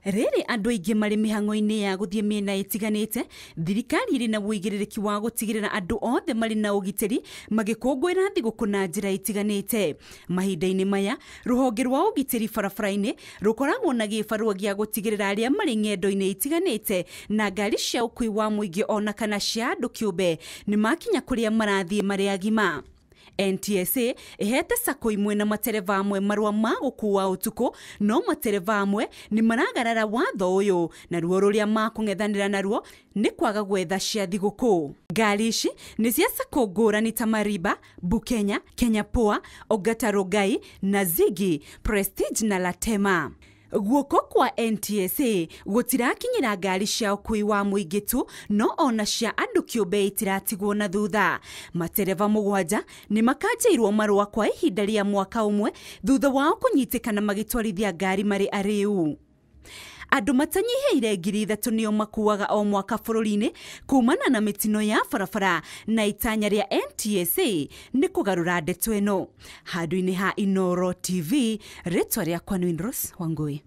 Rĩrĩ andũ aingĩ marĩ mĩhang'o-inĩ ya gũthiĩ mĩena ĩtiganĩte, thirikari ĩrĩ na ũigĩrĩrĩki wa gũtigĩrĩra andũ othe marĩ na ũgitĩri magĩkũngũĩra thigũkũ na njĩra itiganĩte. Mahinda-inĩ maya, rũhonge rwa ũgitĩri barabara-inĩ rũkoragwo na gĩbarũa gĩa gũtigĩrĩra arĩa marĩ ng'endo-inĩ itiganĩte na ngari cia ũkui wa mũingĩ ona kana cia andũ kĩũmbe nĩ makinya kũrĩa marathiĩ marĩ agima. NTSA ĩhete sacco imwe na matereba amwe marũa ma gũkua ũtukũ, no matereba amwe nĩ maragarara watho ũyũ, naruo rũrĩa makũng'ethanĩra naruo nĩ kwaga gwetha cia thigũkũ. Ngari ici nĩ cia sacco ngũrani ta Mariba, Bukenya, Kenya Poa, Ongata Rongai na Ziggy, Prestige na Latema. Guoko kwa NTSA gũtirakinyĩra ngari cia ũkui wa mũingĩ tu, no ona cia andũ kĩũmbe itiratigwo na thutha. Matereba 7 nĩ makanjĩirwo marũa kwa ihinda rĩa mwaka ũmwe thutha wao kũnyitĩkana magĩtwarithia ngari marĩ arĩu. Andũ matanyihĩire 3,000 nĩo makuaga o mwaka bũrũri-inĩ kumana na mĩtino ya barabara, na itanya rĩa NTSA nĩ kũgarũra ndeto ĩno. Handũ-inĩ ha Inooro TV, rĩtwa rĩakwa nĩ Winrose Wangui.